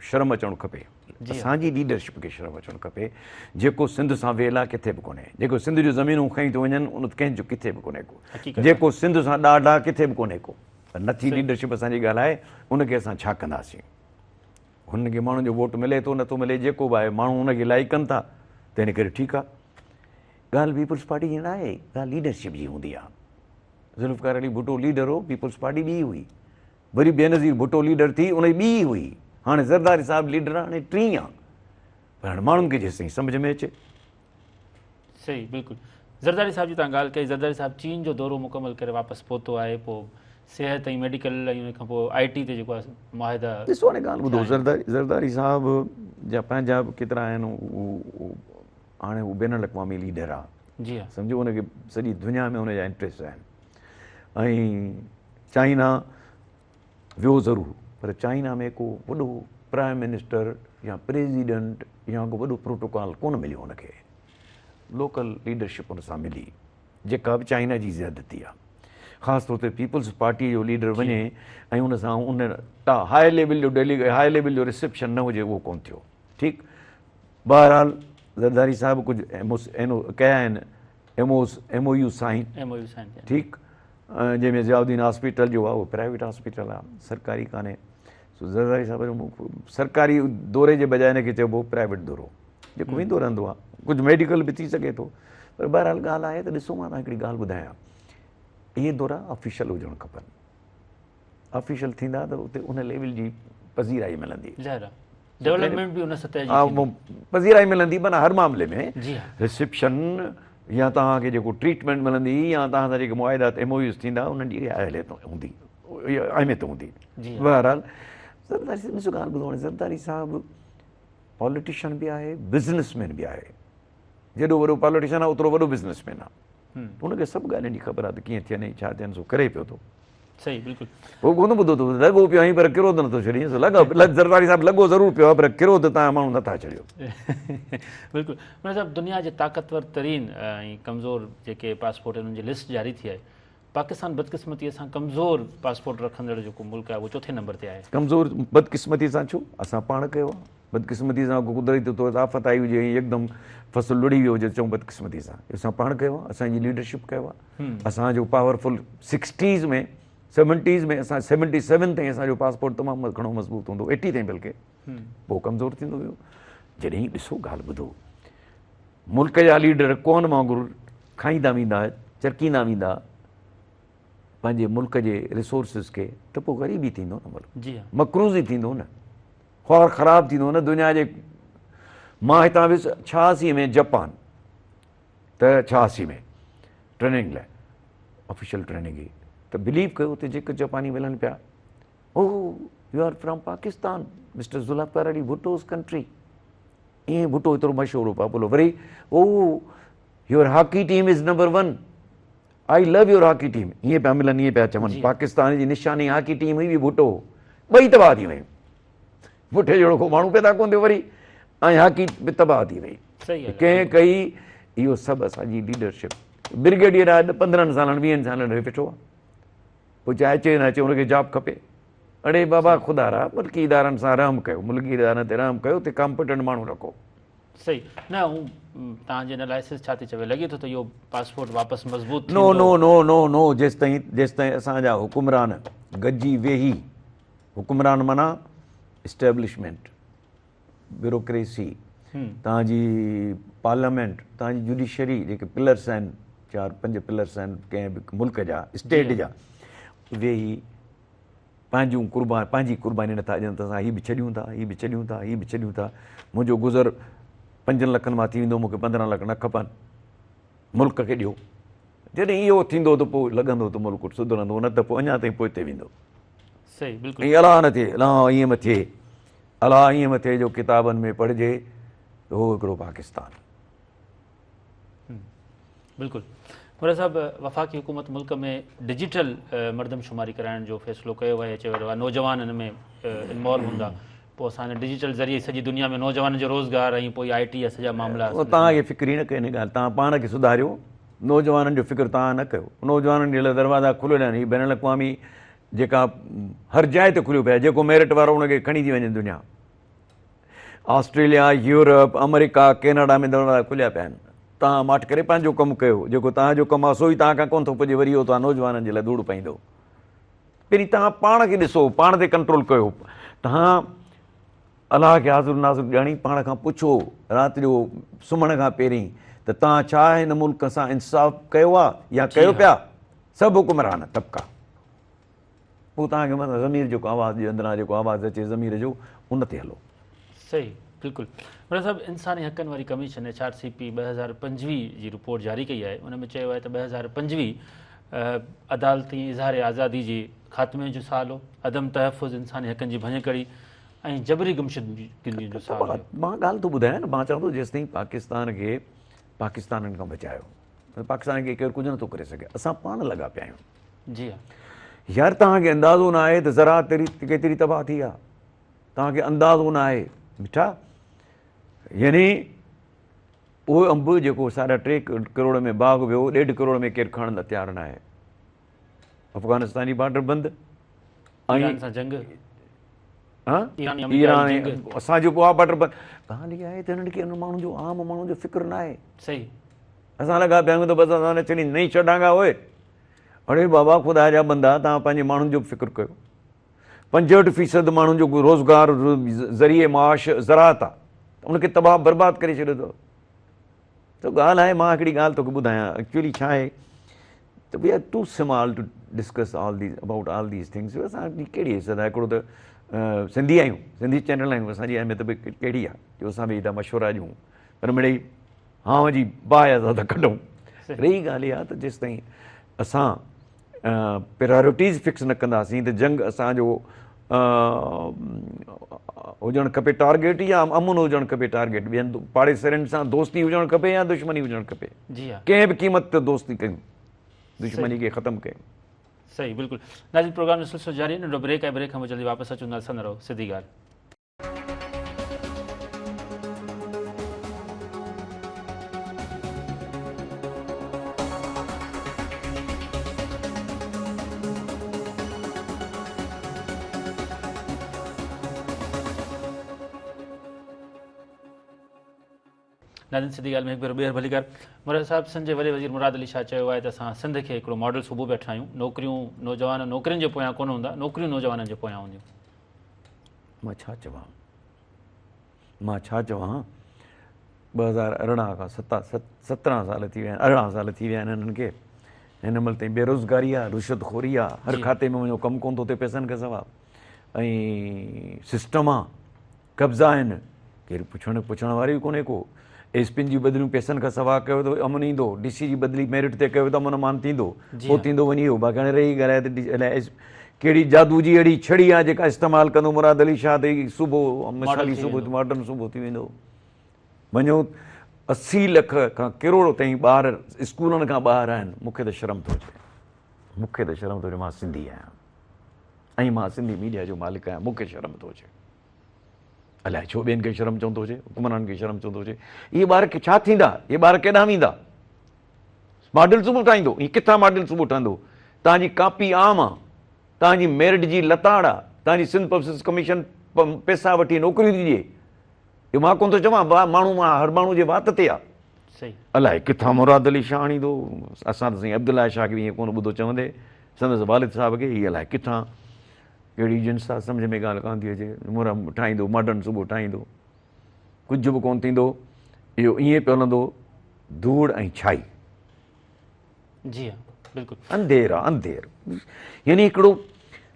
شرم اچڻ کپي، اسان جي ليڊرشپ کي شرم اچڻ کپي. جيڪو سنڌ سان ويل آهي ڪٿي به ڪونهي، جيڪو سنڌ جون زمينون کڻي ٿو وڃن ان ڪنهن جو ڪٿي به ڪونهي ڪو، جيڪو سنڌ سان ڏاڍ آهي ڪٿي به ڪونهي ڪو. نٿي ليڊرشپ اسان جي ڳالهائي، ان کي اسان ڇا ڪنداسين؟ هن کي ماڻهن جو ووٽ ملي ٿو نٿو ملي جيڪو به آهي، ماڻهو هن کي لائيڪ ڪن ٿا تنهن ڪري ٺيڪ آهي. ڳالهه پيپلز پارٽي جي نه آهي، ڳالهه ليڊرشپ جي هوندي آهي. ذوالفقار علي ڀٽو ليڊر هو، پيپلز پارٽي ٻي هئي، وري بينظير ڀٽو ليڊر ٿي ان جي ٻي هئي، هاڻي زرداري صاحب ليڊر آهي، هاڻي ٽين آهي. پر هاڻي ماڻهن کي جيستائين سمجهه ۾ اچي. صحيح بلڪل زرداري صاحب جي تان ڳالهه ڪئي، زرداري صاحب چين جو دورو مڪمل ڪري واپس پهتو آهي، پوء صحت ۽ ميڊيڪل ۽ ان کان پوء آء ٽي تي جيڪو آهي معاهدا. ڏسو هاڻي ڳالهه ٻڌو، زرداري صاحب جا پنهنجا به ڪيترا آهن، هاڻي هو بين الاقوامي ليڊر آهي، جي ها، سمجهو ان کي سڄي دنيا ۾ ان جا انٽريسٽ آهن. ۽ چائنا ويو ضرور پر چائنا ۾ ڪو وڏو پرائم منسٽر يا پريزيڊنٽ يا ڪو وڏو پروٽوڪال ڪونه مليو ان کي، لوڪل ليڊرشپ ان سان ملي جيڪا به چائنا جي زيادتي آهي. خاص طور تي پيپلز پارٽي جو ليڊر وڃي ۽ ان سان ان هاء ليول جو ڊيلي هاء ليول جو رسيپشن نه هجي اهو ڪونه ٿيو. ٺيڪ بهرحال زرداري صاحب ڪجهه ڪيا آهن M Os M O U sign, ٺيڪ، جنهن ۾ ضياء الدين هاسپيٽل جو آهي اهو پرائيويٽ هاسپيٽل آهي سرڪاري ڪانهي. سو زرداري صاحب جو سرڪاري دوري جي بجاء هن کي چئبو پرائيويٽ دورو جيڪو ويندو رهندو آهي، ڪجهه ميڊيڪل به ٿي سگهي ٿو. پر بهرحال ڳالهه آهي ته ڏسو مان توهان هڪڙي ڳالهه ٻڌايان، اهي دورا آفيشل هجڻ کپن، آفيشل ٿيندا ته اتي ان ليول جي پذيرائي ملندي، ظاهر آهي ڊولپمينٽ به ان سطح جي ٿيندي، پذيرائي ملندي معنيٰ هر معاملي ۾ رسيپشن يا توهان کي جيڪو ٽريٽمينٽ ملندي يا توهان سان جيڪي معاهدا ايم او يوز ٿيندا انهن جي اها اهليت هوندي، اهميت هوندي. بهرحال زرداري صاحب ڏسو ڳالهه ٻڌو، هاڻي زرداري صاحب پاليٽيشن به آهي بزنس مين به آهي، جيڏو وڏو پاليٽيشن آهي اوترو وڏو بزنس مين آهي، هن کي سڀ ڳالهين جي خبر آهي ته ڪيئن ٿين ۽ ڇا ٿين، سو ڪري پيو ٿو. صحيح بلڪل. هو ڪونه ٻڌو ٿو، لڳو پيو آهين پر ڪروڌ نٿو ڇڏين، سو لڳو زرداري صاحب لڳو ضرور پيو آهي پر ڪروڌ تان ماڻهو نٿا ڇڏيو. بلڪل مرزا صاحب، دنيا جي طاقتور ترين ۽ ڪمزور جيڪي پاسپورٽ انهن جي لسٽ جاري ٿي آهي، پاڪستان بدقسمتي سان ڪمزور پاسپورٽ رکندڙ جيڪو ملڪ آهي اهو چوٿين نمبر تي آهي. ڪمزور بدقسمتي سان ڇو؟ اسان پاڻ ڪيو آهي. بدقسمتي سان ڪو قدرتي طور تي آفت آئي هجي ۽ يڪدم فصل لڙهي ويو هجي ته چئون بدقسمتي سان. اسان پاڻ ڪيو آهي، اسان جي ليڊرشپ ڪيو آهي. اسان جو پاورفل سڪسٽيز ۾ سيونٽيز ۾ اسان 77 تائين اسان جو پاسپورٽ تمام گهڻو مضبوط هوندو، 80 تائين بلڪه پوء ڪمزور ٿيندو ويو. جڏهن ڏسو ڳالهه ٻڌو، ملڪ جا ليڊر ڪون وانگر کائيندا ويندا، چرڪيندا ويندا پنهنجي ملڪ جي ريسورسز کي، ته پوء غريب ئي ٿيندو نه ملڪ، مقروض ئي ٿيندو نه، خوار خراب ٿيندو نه. دنيا جي مان هتان ويس 86 ۾ جپان، ته 86 ۾ ٽريننگ لاء آفيشل ٽريننگ هئي، ته بليو ڪيو اتي جيڪي جپاني ملن پيا، Oh you are from Pakistan mister Zulfikar Ali Bhutto's country. ائين ڀٽو ايترو مشهور هو پاپولر. وري oh your hockey team is number 1 I love your hockey team. ائين پيا ملن، ائين پيا چون. پاڪستان جي نشاني هاڪي ٽيم هئي به ڀٽو هو. ٻئي تباهه ٿي ويون. ڀٽي جهڙو ڪو ماڻهو پيدا ڪونه ٿيو وري، ۽ هاڪي به تباهه ٿي وئي. ڪنهن ڪئي اهو سڀ؟ اسان جي ليڊرشپ. برگيڊيئر آهي 15 سالن 20 سالن ۾ ويٺو آهي، پوء چاهي اچي نه اچي هن کي جاب کپي. اڙي بابا خدا را ملڪي ادارن سان رحم ڪيو، ملڪي ادارن تي رحم ڪيو، اتي ڪامپيٽنٽ ماڻهو رکو. صحيح نه هو توهان جي انالائسس ڇا ٿي چوي؟ لڳي ٿو ته اهو پاسپورٽ واپس مضبوط ٿيندو؟ نو نو نو نو نو جيستائين اسان جا حڪمران گڏجي ويهي، حڪمران معنيٰ اسٽيبلشمينٽ، بيوروڪريسي، توهان جي پارليامينٽ، توهان جي جوڊيشري، جيڪي پلرس آهن، 4-5 پلرس آهن ڪنهن به ملڪ جا، اسٽيٽ جا، ويهي پنهنجون قربان پنهنجي قرباني نٿا ڏين ته اسان هي به ڇڏيون ٿا، هي به ڇڏيون ٿا، هي به ڇڏيون ٿا، منهنجو گذر 5 لکن مان ٿي ويندو، مون کي 15 لک نه کپن، ملڪ کي ڏيو. جڏهن اهو ٿيندو ته پوء لڳندو ته ملڪ سڌرندو، نه ته پوء اڃا تائين پوئتي ويندو. صحيح بلڪل. ۽ الله نه ٿئي، الله ائين نه ٿئي، الله ائين نه ٿئي جو ڪتابن ۾ پڙهجي ته هو هڪڙو پاڪستان. بلڪل مراد صاحب، وفاقي حڪومت ملڪ ۾ ڊجيٽل مردم شماري ڪرائڻ جو فيصلو ڪيو آهي، چيو ويو آهي نوجوان ان ۾ انوالو هوندا، پوء اسان ان ڊجيٽل ذريعي سڄي دنيا ۾ نوجوانن جو روزگار ۽ پوء آء ٽي جا سڄا معاملا. توهان کي فڪر ئي نه ڪئي ان ڳالهه، توهان پاڻ کي سڌاريو، نوجوانن جو فڪر توهان نه ڪيو. نوجوانن جي لاء دروازا کليل آهن، هي بين الاقوامي جيڪا هر جاء تي کليو پيو آهي، جيڪو ميرٽ وارو ان کي کڻي ٿي وڃي دنيا. آسٽريليا، يورپ، آمريڪا، ڪينيڊا ۾ دروازا کليا پيا آهن. توهان ماٺ ڪري پنهنجو ڪم ڪيو، جيڪو توهان جو ڪم آهي سو ئي توهان کان ڪونه ٿو پڄي، وري اهو توهان نوجوانن جي لاء ڌوڙ پائيندو. پهرين توهان پاڻ کي ڏسو، پاڻ تي ڪنٽرول ڪيو. توهان الله کي حاضر ناظر ڄاڻي پاڻ کان پڇو رات جو سمهڻ کان پهرين ته توهان ڇا هن ملڪ سان انصاف ڪيو آهي يا ڪيو پيا؟ سڀ حڪمران طبقا. پوء توهان کي مطلب ضمير جيڪو آواز ڏي، اندران جيڪو آواز اچي ضمير جو، ان تي هلو. صحيح بلڪل مراد صاحب، انساني حقن واري commission H R C P 2025 جي رپورٽ جاري ڪئي آهي، ان ۾ چيو آهي ته 2025 عدالتي اظهار آزادي جي خاتمي جو سال هو، عدم تحفظ، انساني حقن جي ڀڃڪڙي ۽ جبري گمشدگين جو سال هيو. مان ڳالهه ٿو ٻڌايان نه، مان چوان ٿو جيستائين پاڪستان کي پاڪستانين کان بچايو، پاڪستان کي ڪير ڪجهه نٿو ڪري سگهي، اسان پاڻ لڳا پيا آهيون. جي ها يار، توهان کي اندازو نه آهي ته زراعت ڪيتري تباهه ٿي آهي، توهان کي اندازو نه آهي مٺا. يعني اهو انب جيڪو 3.5 ڪروڙ ۾ باغ ويو، 1.5 ڪروڙ ۾ ڪير کڻڻ لاء تيار نه آهي. افغانستان جي بارڊر بند، ايران سان جنگ، ها ايران اسان جو اها بارڊر بند. ڳالهه اها آهي ته هنن کي انهن ماڻهن جو، عام ماڻهن جو فڪر نه آهي. صحيح اسان لڳا پيا آهيون ته بس اسان ڇڏي نه ڇڏانگا اهي. اڙي بابا خدا جا بندا، توهان پنهنجي ماڻهن جو به فڪر ڪيو. 65% ماڻهن جو روزگار ذريعي معاش زراعت آهي، ان کي تباهه برباد ڪري ڇڏيو اٿو. ته ڳالهه آهي، مان هڪڙي ڳالهه توکي ٻڌايان، ايڪچوئلي ڇا آهي ته we are too small to discuss all these about all these things. اسان جي ڪهڙي حيثيت آهي؟ هڪڙو ته سنڌي آهيون، سنڌي چينل آهيون، اسان جي اهميت به ڪهڙي آهي جو اسان به هتان مشورا ڏيون، پر مڙئي هانء جي باهه اسان ٿا ڪڍون. رهي ڳالهه اها ته جيستائين اسان پرائرٽيز فڪس نه ڪنداسين ته جنگ اسان جو هجڻ کپي ٽارگيٽ يا امن هجڻ کپي ٽارگيٽ، ٻين پاڙيسرين سان دوستي هجڻ کپي يا دشمني هجڻ کپي، ڪنهن به قيمت تي دوستي ڪيون، دشمني کي ختم ڪيون. صحيح بلڪل ناظرين، پروگرام جو سلسلو جاري آهي، ننڍو بريڪ آهي، بريڪ کان پوء جلدي واپس اچون ٿا، ڏسندا رهو سڌي ڳالهه. ناظرين سڌي ڳالهه ۾ هڪ ڀيرو ٻيهر ڀليڪار. مراد صاحب، سنڌ جي وڏي وزير مراد علي شاهه چيو آهي ته اسان سنڌ کي هڪڙو ماڊل صوبو پيا ٺاهيون، نوڪريون نوجوان نوڪرين جي پويان ڪونه هوندا، نوڪريون نوجوانن جي پويان هونديون. مان ڇا چوان، مان ڇا چوان، 2018 کان 17 سال ٿي ويا آهن، 18 سال ٿي ويا آهن هنن کي، هن مهل تائين بيروزگاري آهي، رشوت خوري آهي، هر کاتي ۾ وڃو ڪم ڪونه ٿو ٿئي پئسن کان سوا، ۽ سسٽم آهي، قبضا آهن، ڪير پڇڻ وارو ئي ڪونهي ڪو. ايس پين جي بدليون پئسن کان سوا ڪيو ته امن ايندو، ڊي سي جي بدلي ميرٽ تي ڪيو ته امن امان ٿيندو، پوء ٿيندو وڃي اهو. باقي هاڻي رهي ڳالهه ته ڪهڙي جادو جي اهڙي ڇڙي آهي جيڪا استعمال ڪندو مراد علي شاهه ته هي صوبو مثالي صوبو ماڊرن صوبو ٿي ويندو. وڃو 80 لک کان ڪروڙ تائين ٻار اسڪولن کان ٻاهر آهن. مون کي ته شرم ٿو اچي، مون کي ته شرم ٿو اچي، مان سنڌي آهيان ۽ مان سنڌي ميڊيا جو مالڪ آهيان، مون کي شرم ٿو اچي. الائي ڇو ٻين کي شرم چوندو هجي، حڪمرانن کي شرم چوندو هجي. اهي ٻار ڇا ٿيندا؟ اهي ٻار ڪيڏانهن ويندا؟ ماڊل صوبو ٺاهيندو؟ هي ڪٿان ماڊل صوبو ٺهندو؟ توهان جي ڪاپي عام آ، توهان جي ميرٽ جي لتاڙ آ، توهان جي سنڌ پبلڪ ڪميشن پئسا وٺي نوڪريون ٿي ڏئي. اهو مان ڪونه ٿو چوان، ماڻهو هر ماڻهو جي وات تي آ. الائي ڪٿان مراد علي شاهه آڻيندو. اسان ته سائين عبدالله شاهه کي به ائين ڪونه ٻڌو چوندي، سندس والد صاحب کي، هي الائي ڪٿان ڪهڙي جنس آ، سمجهه ۾ ڳالهه ڪانه ٿي اچي. مرم ٺاهيندو، ماڊرن صوبو ٺاهيندو، ڪجهه به ڪونه ٿيندو. اهو ائين پيو هلندو، ڌوڙ ۽ ڇائي. جي ها بلڪل انڌير آ انڌير. يعني هڪڙو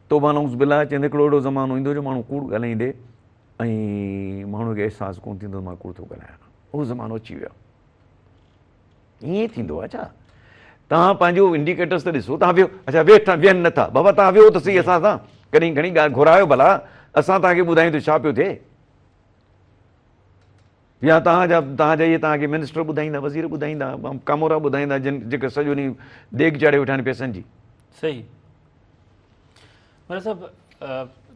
توبه نعوذ بالله چوندي هڪڙو اهڙو زمانو ايندو جو ماڻهو ڪوڙ ڳالهائيندي ۽ ماڻهو کي احساس ڪونه ٿيندو مان ڪوڙ ٿو ڳالهايان. اهو زمانو اچي ويو آ. ائين ٿيندو آ ڇا؟ توهان پنهنجو انڊيڪيٽرس ته ڏسو. توهان ويو اڇا ويٺا ويهن نٿا بابا، توهان ويهو ته سهي اسان سان ڪڏهن گهڻي ڳالهه گهرايو ڀلا، اسان توهان کي ٻڌايون ته ڇا پيو ٿئي. يا توهان جا توهان جا اهي توهان کي منسٽر ٻڌائيندا، وزير ٻڌائيندا، ڪامورا ٻڌائيندا، جن جيڪي سڄو ڏينهن ديڳ چاڙهي ويٺا آهن پئسن جي. صحيح مير صاحب،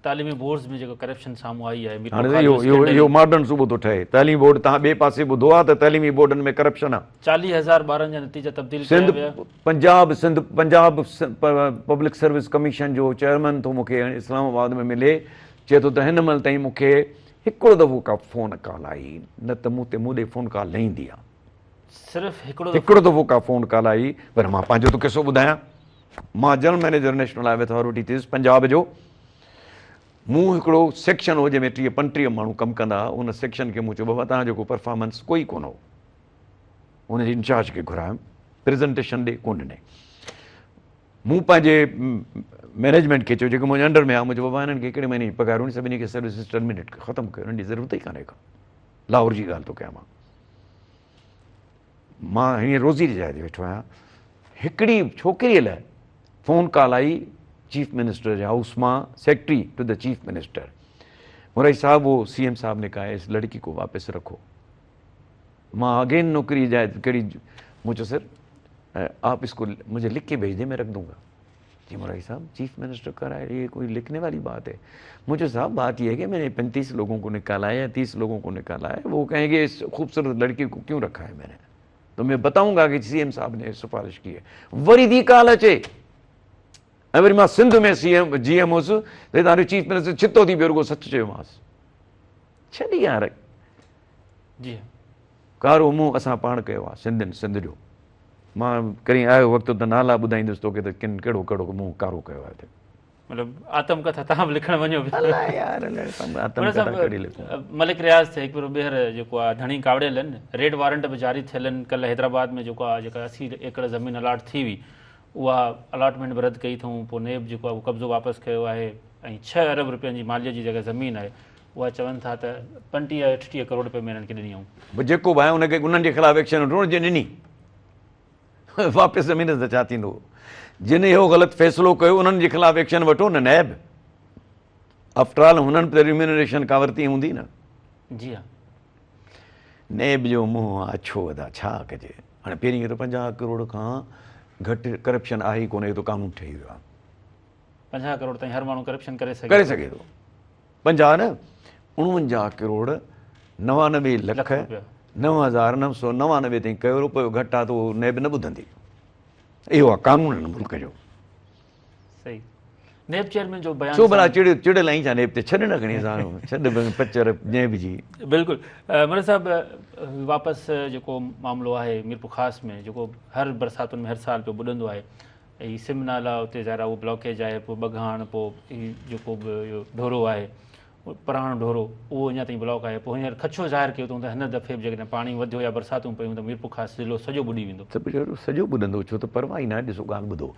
تعليمي بورڊز ۾ جيڪو ڪرپشن سامهون آئي آهي، هاڻي اهو اهو اهو ماڊرن صوبو ٿو ٺهي. تعليمي بورڊ توهان ٻئي پاسي ٻڌو آهي ته تعليمي بورڊن ۾ ڪرپشن آهي. 40,000 ٻارن جا نتيجا تبديل ڪيا ويا. Sindh Punjab Sindh Punjab public service commission جو چيئرمين ٿو مون کي اسلام آباد ۾ ملي، چئي ٿو ته هن مهل تائين مون کي هڪڙو دفعو ڪا فون ڪال آئي نه ته مون تي مون ڏي فون ڪال نه ايندي آ. صرف هڪڙو هڪڙو دفعو ڪا فون ڪال آئي. پر مان پنهنجو ٿو قصو ٻڌايان. مان general manager national highway authority ٿيس پنجاب جو. مون هڪڙو سيڪشن هو جنهن ۾ 30 35 ماڻهو ڪم ڪندا هئا. ان سيڪشن کي مون چيو بابا توهان جو ڪو پرفارمنس ڪوئي ڪونه هو. ان جي انچارج کي گهرايم پريزنٽيشن ڏي، ڪونه ڏنائين. مون پنهنجي مئنيجمينٽ کي چيو جيڪي منهنجي انڊر ۾ آ، مون چيو بابا هنن کي هڪڙي مهيني جي پگهار هئي سڀني کي سروسز ٽرمينيٽ ڪيو، ختم ڪيو، هنن جي ضرورت ئي ڪانهي ڪا. لاهور جي ڳالهه ٿو ڪيان مان. مان هينئر روزي جي جاء تي ويٺو آهيان. هڪڙي ڇوڪريء لاء فون ڪال آئي چيف منسٽر جي هائوس مان، secretary to the chief minister, Morai صاحب وہ سي ايم صاحب ني کها هي اس لڙڪي کو واپس رکو. مان اگين نوڪري جي جاء ڪهڙي، مون چيو سر آپ اس کو مجهي لک ڪي ڀيج the مين رک دونگا. جي مورائي صاحب چيف منسٽر کر رها هي ڪوئي لکني والي بات هي. مون چيو صاحب بات يه هي ڪي مين ني 35 لوگون کو نڪالا هي يا 30 لوگون کو نڪالا هي، وو ڪهين گي اس خوبصورت لڙڪي کو ڪيون رکا هي مين ني، تو مين بتائون گا ڪي سي ايم صاحب ني سفارش ڪي هي. وري the call اچي ۽ وري مان سنڌ ۾ سي ايم جي ايم هوس ته هتان جو چيف منسٽر ڇتو ٿي پيو، رڳو سچ چيومانس. ڇڏ يار. جي ڪارو منهن اسان پاڻ ڪيو آ سنڌين سنڌ جو. مان ڪڏهن آيو وقت ته نالا ٻڌائيندس توکي ته ڪن ڪهڙو ڪهڙو منهن ڪارو ڪيو آهي هتي. مطلب آتم ڪٿا تهان به لکڻ وڃو پيا. الاء يار الاء آتم ڪٿا ڪهڙي لکون. ملڪ رياض تي هڪ ڀيرو ٻيهر جيڪو آ ڌڻي ڪاوڙيل آهن، ريڊ وارنٽ به جاري ٿيل آهن. ڪلهه حيدرآباد ۾ جيڪو آ جيڪا 80 ايڪڙ زمين الاٽ ٿي هئي اها الاٽمينٽ به رد ڪئي اٿئون. پوء نيب جيڪو آ اهو قبضو واپس ڪيو آهي ۽ 6 ارب رپين جي ماليت جي جيڪا زمين آهي اها چون ٿا ته 35 38 ڪروڙ رپئي ۾ هنن کي ڏني آئون. به جيڪو به آهي ان کي انهن جي خلاف ايڪشن وٺڻو جن ڏني واپس زمين ته ڇا ٿيندو. جن اهو غلط فيصلو ڪيو انهن جي خلاف ايڪشن وٺو نه نيب. آفٽر آل هنن به ريميونريشن ڪا ورتي هوندي نه. جي ها. نيب جو منهن اڇو ادا ڇا ڪجي. هاڻي پهرين ته 50 ڪروڙ کان گهٽ ڪرپشن آهي ئي ڪونه، اهو ته قانون ٺهي ويو آهي. 50 ڪروڙ تائين هر ماڻهو ڪرپشن ڪري سگهي ڪري سگهي ٿو. 50 نه 49 ڪروڙ 99 لک 9999 تائين ڪيو روپيو گهٽ آ ته اهو نيب نه ٻڌندي. اهو آ قانون هن ملڪ جو. صحيح نيب چيئرمين جو بيان ڇو ڀلا چڙيل آهين ڇا نيب تي؟ ڇڏ نه کڻي اسان ڇڏ پچر نيب جي. بلڪل مرزا صاحب واپس جيڪو معاملو آهي ميرپور خاص ۾ جيڪو هر برساتن ۾ هر سال پيو ٻڏندو آهي هي سم نالا اتي ظاهر آهي اهو بلاڪيج آهي پوء ٻگهاڻ پوء هي جيڪو به اهو ڍورو آهي پراڻو ڍورو اهو اڃا تائين بلاڪ آهي پوء هينئر خدشو ظاهر ڪيو اٿئون ته هن دفعي به جيڪڏهن پاڻي وڌيو يا برساتون پيون ته ميرپور خاص ضلعو سڄو ٻڏي ويندو. ته سڄو ٻڏندو ڇو ته پرواهه ئي ناهي ڏسو ڳالهه ٻڌو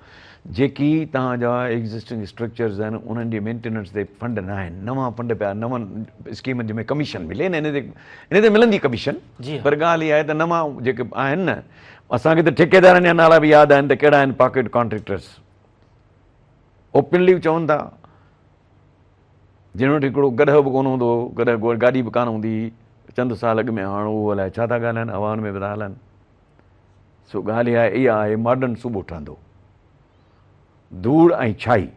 جيڪي توهان جا ايگزسٽنگ اسٽرڪچرز آهن انهن جي مينٽيننس تي فنڊ نه آهن نوان فنڊ پيا نون اسڪيمن جي ۾ ڪميشن ملي نه ان تي ملندي ڪميشن پر ڳالهه اها آهي ته نوان جيڪي آهن نه اسان کي ته ٺيڪيدارن جا نالا به ياد آهن ته ڪهڙا آهن پاڪيٽ ڪانٽريڪٽرس. اوپنلي چون ٿا. جنهن وٽ هڪڙو گڏهه به ڪونه هوندو هو، گڏهه گاڏي به ڪانه هوندي هئي، چند سال اڳ ۾ هاڻ اهو الائي ڇا ٿا ڳالهائن، هوائن ۾ به ٿا هلن. سو ڳالهه اها اها آهي ماڊرن صوبو ٺهندو. ڌوڙ ۽ ڇائي.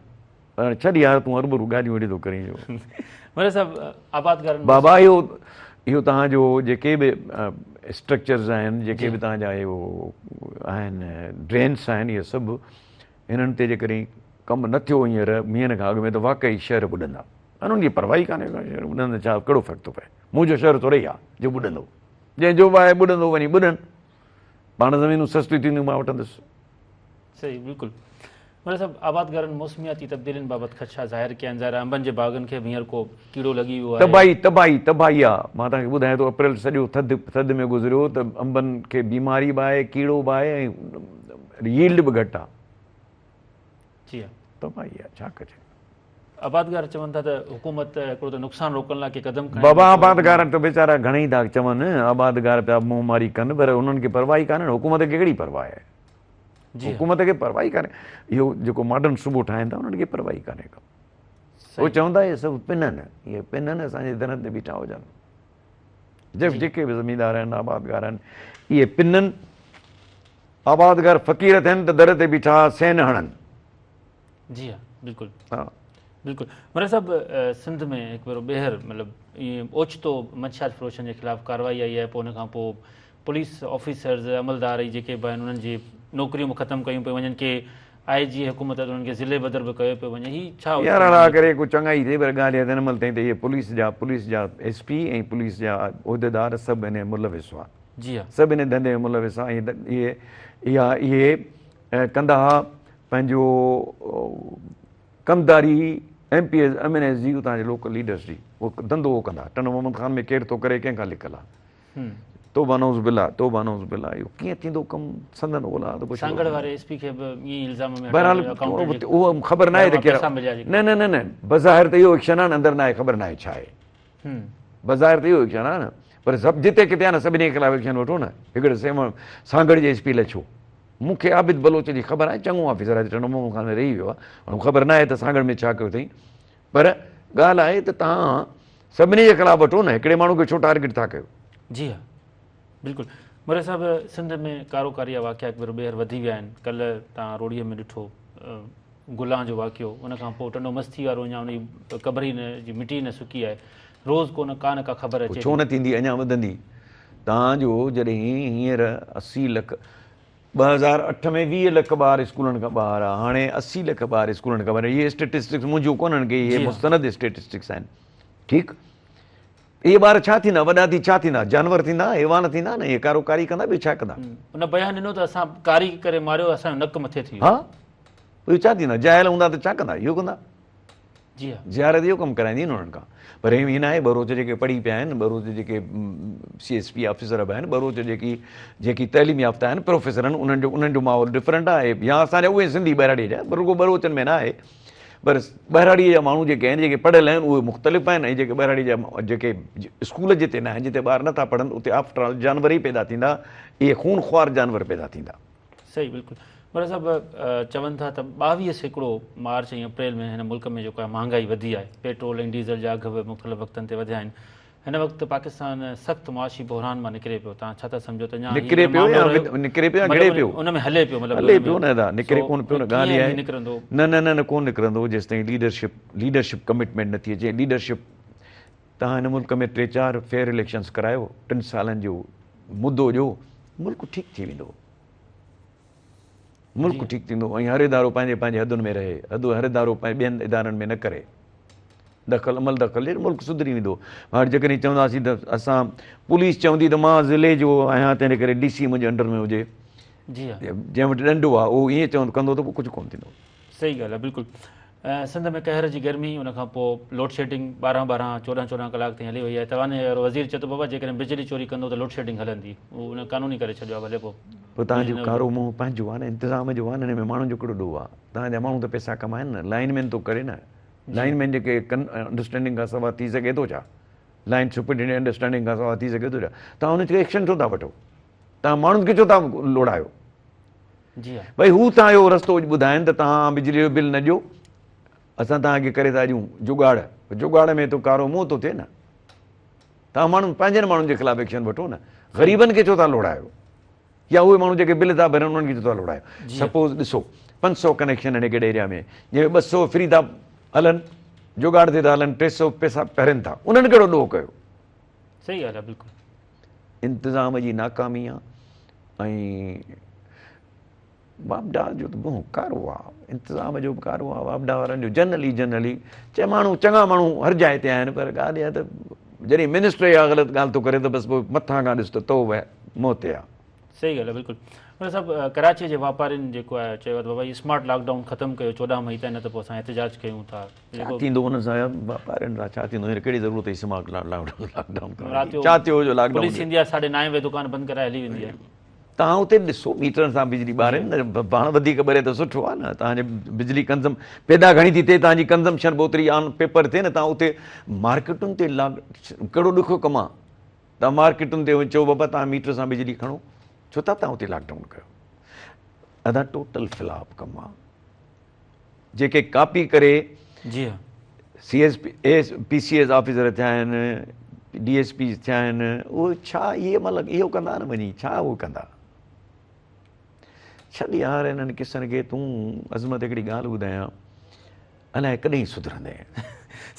پر ڇڏ يار تون هربرو ڳالهيون اهڙيون ٿو ڪرين جو. مري صاحب آبادگارن بابا اهو اهو توهان جو جيڪي به اسٽرڪچرز آهن جيڪي به توهان جا اهو آهن ڊرينس آهن اهي سڀ انهن تي جيڪڏهن ڪم نه ٿيو هينئر مينهن کان اڳ ۾ ته واقعي شهر ٻڏندا. انهن کي پرواهه ئي ڪانهي شهر ٻڏندا ڇا ڪهڙو فرق ٿو پئي منهنجو شهر ٿوري ئي آهي جو ٻڏندو جنهن جو به آهي ٻڏندو وڃي ٻڏن پاڻ زمينون سستيون ٿينديون مان وٺندس. صحيح بلڪل مولوي صاحب آبادگارن موسمياتي تبديلين بابت خدشا ظاهر ڪيا آهن ظاهر آهي انبن جي باغن کي به هينئر ڪو ڪيڙو لڳي ويو آهي. تباهي تباهي تباهي آ مان توهان کي ٻڌايان ٿو اپريل سڄو ٿڌ ٿڌ ۾ گذريو ته انبن کي بيماري به آهي ڪيڙو به آهي ۽ ييلڊ به گهٽ آ. جي ها. تباهي آ ڇا ڪجي. آبادگار چون ٿا ته حڪومت هڪڙو ته نقصان روڪڻ لاء ڪي قدم کڻي بابا آبادگار ته ويچارا گهڻئي ٿا چون آبادگار پيا منهن ماري ڪن پر انهن کي پرواهه ئي ڪانهي حڪومت کي ڪهڙي پرواهه آهي. جي حڪومت کي پرواهه ئي ڪانهي اهو جيڪو ماڊرن صوبو ٺاهين ٿا انهن کي پرواهه ئي ڪانهي ڪا هو چون ٿا اهي سڀ پنن اهي پنن اسان جي درن تي بيٺا هجن جيڪي به زميندار آهن آبادگار آهن اهي پنن آبادگار فقير ٿين ته در تي بيٺا سين هڻن. جي ها بلڪل ها بلڪل مري صاحب سنڌ ۾ هڪ ڀيرو ٻيهر مطلب ائين اوچتو منشيات فروشن جي خلاف ڪارروائي آئي آهي پوء ان کان پوء پوليس آفيسرز عملدار اهي جيڪي به آهن انهن جي نوڪريون به ختم ڪيون پيون وڃن ڪي آء جي حڪومت انهن کي ضلعي بدر به ڪيو پيو وڃي هي ڇا يار الله ڪري ڪو چڱائي ٿئي پر ڳالهه اها ته هن مهل تائين ته اهي پوليس جا پوليس جا ايس پي ۽ پوليس جا عهديدار سڀ ان ملوث هئا جي ها سڀ ان ڌنڌي ۾ ملوث هئا ۽ اهي اها اهي ڪندا ها پنهنجو ڪمداري M P As M N As جي اتان جي لوڪل ليڊرس جي اهو ڌنڌو اهو ڪندا ٽنڊو محمد خان ۾ ڪير ٿو ڪري ڪنهن کان لڪل آ توبه نعوذ بالله توبه نعوذ بالله اهو ڪيئن ٿيندو ڪم سندن اولاد پڇو سانگهڙ واري ايس پي کي به ائين ئي الزام ۾ بهرحال اهو خبر ناهي ته ڪير نه نه نه نه بظاهر ته اهو ايڪشن آهي نه اندر ناهي خبر ناهي ڇا آهي بظاهر ته اهو ايڪشن آهي نه پر سڀ جتي ڪٿي آهي نه سڀني خلاف ايڪشن وٺو نه هڪڙي سيوهڻ سانگهڙ جي ايس پي لاء ڇو مون کي عابد بلوچ جي خبر آهي چڱو آفيسر آهي ٽنڊو محمد خان ۾ رهي ويو آهي خبر ناهي ته سانگهڙ ۾ ڇا ڪيو اٿئي پر ڳالهه آهي ته توهان سڀني جي خلاف وٺو نه هڪڙي ماڻهو کي ڇو ٽارگيٽ ٿا ڪيو. جي ها بلڪل مري صاحب سنڌ ۾ ڪارو ڪاري جا واقعا هڪ ڀيرو ٻيهر وڌي ويا آهن ڪلهه توهان روهڙي ۾ ڏٺو گلان جو واقعو ان کان پوء ٽنڊو مستي وارو اڃا ان جي قبر ئي نه جي مٽي نه سڪي آهي روز ڪو نه ڪا نه ڪا خبر اچي ڇو نه ٿيندي اڃا وڌندي توهان جو جڏهن هينئر 80 لک 2008 ۾ 20 لک ٻار اسڪولن کان ٻاهر آ هاڻي 80 لک ٻار اسڪولن کان ٻاهر اهي اسٽيٽسٽڪس منهنجون ڪونهن ڪي اهي مستند اسٽيٽسٽڪس آهن ٺيڪ اهي ٻار ڇا ٿيندا وڏا ٿي ڇا ٿيندا جانور ٿيندا حيوان ٿيندا نه اهي ڪارو ڪاري ڪندا ٻيو ڇا ڪندا ان بيان ڏنو ته اسان ڪاري ڪري ماريو اسان جو نڪ مٿي ٿي ويو ها اهي ڇا ٿيندا جاهل هوندا ته ڇا ڪندا اهو ڪندا جي ها. زيارت اهو ڪم ڪرائيندي نه انهن کان پر ائين ناهي ٻروچ جيڪي پڙهي پيا آهن ٻروچ جيڪي سي ايس پي آفيسر به آهن ٻروچ جيڪي جيڪي تعليم يافته آهن پروفيسر آهن انهن جو انهن جو ماحول ڊفرنٽ آهي يا اسان جا اهي سنڌي ٻهراڙي جا پر رڳو ٻروچن ۾ نه آهي پر ٻهراڙي جا ماڻهو جيڪي آهن جيڪي پڙهيل آهن اهي مختلف آهن ۽ جيڪي ٻهراڙي جا جيڪي اسڪول جتي نه آهن جتي ٻار نٿا پڙهن اتي آفٽر آل جانور ئي پيدا ٿيندا اهي خون خوار جانور پيدا ٿيندا. صحيح بلڪل مرزا صاحب چون ٿا ته 22% مارچ ۽ اپريل ۾ هن ملڪ ۾ جيڪو آهي مهانگائي وڌي آهي پيٽرول ۽ ڊيزل جا اگهه به مختلف وقتن تي وڌيا آهن هن وقت پاڪستان سخت معاشي بحران مان نڪري پيو توهان ڇا ٿا سمجهو ته اڃا نڪري پيو يا نڪري پيو يا گهڙي پيو ان ۾ هلي پيو مطلب هلي پيو نه ادا نڪري ڪون پيو نه ڳالهه اها آهي نڪرندو نه نه نه نه ڪون نڪرندو جيستائين ليڊرشپ ليڊرشپ ڪمٽمينٽ نه ٿي اچي ليڊرشپ توهان هن ملڪ ۾ ٽي چار فيئر اليڪشنز ڪرايو ٽن سالن جو مدو ڏيو ملڪ ٺيڪ ٿي ويندو ملڪ ٺيڪ ٿيندو ۽ هر ادارو پنهنجي پنهنجي حدن ۾ رهي حد هر ادارو ٻين ادارن ۾ نه ڪري دخل عمل دخل ڏي ملڪ سڌري ويندو هاڻي جيڪڏهن چونداسين ته اسان پوليس چوندي ته مان ضلعي جو آهيان تنهن ڪري ڊي سي منهنجي انڊر ۾ هجي جي ها جنهن وٽ ڏنڊو آهي اهو ائين چوندو ڪندو ته پوء ڪجهه ڪونه ٿيندو صحيح ڳالهه آهي بلڪل سنڌ ۾ قهر جي گرمي ان کان پوء لوڊشيڊنگ ٻارهن ٻارهن چوڏهن چوڏهن ڪلاڪ تائين هلي وئي آهي توانائي وارو وزير چئي ٿو بابا جيڪڏهن بجلي چوري ڪندو ته لوڊشيڊنگ هلندي اهو ان قانوني ڪري ڇڏيو آهي ڀلي پوء پوء توهان جو ڪارو منهن پنهنجو آهي نه انتظام جو آهي نه هن ۾ ماڻهن جو ڪهڙو ڏوهه آهي توهان جا ماڻهو ته پئسا ڪمائن نه لائين مين ٿو ڪري نه لائين مين جيڪي ڪن انڊرسٽينڊنگ کان سوا ٿي سگهي ٿو ڇا لائين سپرنٽينڊنٽ انڊرسٽينڊنگ کان سوا ٿي سگهي ٿو ڇا توهان ان کي ايڪشن ڇو ٿا وٺو توهان ماڻهن کي ڇو ٿا لوڙايو جي ها ڀئي هو توهان اهو رستو ٻڌائن ته توهان بجلي جو بل نه ڏيو اسان توهان کي ڪري ٿا ڏيون جگاڙ، جگاڙ ۾ ته ڪارو منهن ٿو ٿئي نه. توهان ماڻهن پنهنجن ماڻهن جي خلاف ايڪشن وٺو نه، غريبن کي ڇو ٿا لوڙايو؟ يا اهي ماڻهو جيڪي بل ٿا ڀرن انهن کي ڇو ٿا لوڙايو؟ سپوز ڏسو 500 ڪنيڪشن آهن هڪڙي ايريا ۾ جنهن ۾ 200 فري ٿا هلن، جگاڙ تي ٿا هلن، 300 پئسا ڀرين ٿا، انهن ڪهڙو ڏوهه ڪيو؟ صحيح ڳالهه آهي بلڪل. انتظام جي ناڪامي آ ۽ واپڊا جو ته منهن ڪارو آ، انتظام جو به ڪارو آ، واپڊا وارن جو جنرلي جنرلي چي ماڻهو چڱا ماڻهو هر جاء تي آهن پر ڳالهه اها ته جڏهن منسٽر اها غلط ڳالهه ٿو ڪري ته بس پوء مٿان کان ڏس ته تو منهن تي آ. صحيح ڳالهه آ بلڪل. مطلب صاحب ڪراچي جي واپارين جيڪو آهي چيو آهي ته بابا هي اسمارٽ لاڪ ڊائون ختم ڪيو 14 مئي تائين نه ته پوء اسان احتجاج ڪيون ٿا. ڇا ٿيندو انهن سان واپارين سان ڇا ٿيندو هينئر ڪهڙي ضرورت هئي اسمارٽ لاڪ ڊائون ڪرڻ جي ڇا ٿيو جو لاڪ ڊائون پوليس ايندي آهي 9:30 وڳي دڪان بند ڪرائي هلي ويندي آهي. توهان اتي ڏسو ميٽرن سان بجلي ٻارين نه پاڻ وڌيڪ ٻري ته سٺو آهي نه توهان جي بجلي ڪنزم پيدا گهڻي ٿي ٿئي توهان جي ڪنزمشن به اوتري آن پيپر ٿئي نه توهان اتي مارڪيٽن تي لاڪ ڪهڙو ڏکيو ڪم آهي توهان مارڪيٽن تي چئو بابا توهان ميٽر سان بجلي کڻو ڇو ٿا توهان اتي لاڪ ڊائون ڪيو ادا ٽوٽل فلاپ ڪم آهي جيڪي ڪاپي ڪري جي ها C S P S P C S officer ٿيا آهن ڊي ايس پيز ٿيا آهن اهي ڇا اهي مطلب اهو ڪندا نه وڃي ڇا اهو ڪندا ڇڏ يار انهن قصن کي تون عظمت هڪڙي ڳالهه ٻڌايان الائي ڪڏهن سڌرندين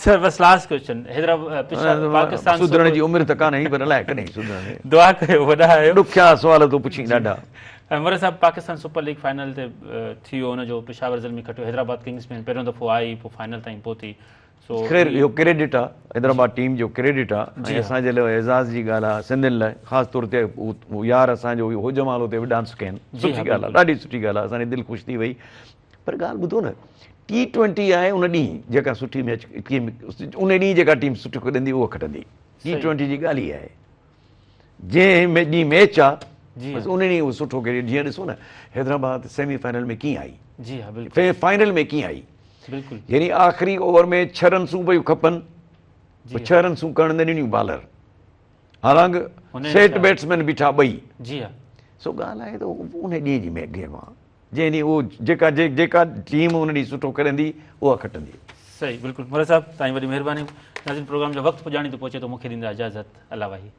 سر بس لاسٽ ڪويسچن حيدرآباد پاڪستان سڌرڻ جي عمر ته ڪانه هئي پر الائي ڪڏهن سڌرندين دعا ڪيو وڏا آهيو ڏکيا سوال ٿو پڇين ڏاڍا موري صاحب پاڪستان سپر ليگ فائنل تي ٿي ويو ان جو پشاور زلمي کٽيو حيدرآباد ڪنگس مين پهريون دفعو آئي پوء فائنل تائين پهتي سو خير اهو ڪريڊٽ آ حيدرآباد ٽيم جو ڪريڊٽ آ ۽ اسان جي لاء اعزاز جي ڳالهه آ سنڌين لاء خاص طور تي يار اسان جو هو جمال اتي به ڊانس ڪين سٺي ڳالهه آ ڏاڍي سٺي ڳالهه آ اسان جي دل خوش ٿي وئي پر ڳالهه ٻڌو نه ٽي ٽوئنٽي آهي ان ڏينهن جيڪا سٺي ميچ ٽيم ان ڏينهن جيڪا ٽيم سٺي کيڏندي اها کٽندي ٽي ٽوئنٽي جي ڳالهه ئي آهي جنهن ڏينهن ميچ آ بس ان ڏينهن اهو سٺو کيڏي جيئن ڏسو نه حيدرآباد سيمي فائنل ۾ ڪيئن آئي جي ها بلڪل فائنل ۾ ڪيئن آئي بلڪل يعني آخري اوور ۾ 6 رنسون پيون کپن 6 رنسون ڪرڻ نه ڏنيون بالر حالانڪ سيٽ بيٽسمين بيٺا ٻئي جي ها سو ڳالهه آهي ته ان ڏينهن جي ميچ گيم آ جنهن ڏينهن اهو جيڪا جيڪا ٽيم ان ڏينهن سٺو کيڏندي اها کٽندي. صحيح بلڪل موري صاحب توهان جي وڏي مهرباني ناظرين پروگرام جو وقت پڄاڻي تي پهچي ٿو مونکي ڏيندا اجازت الله واهي.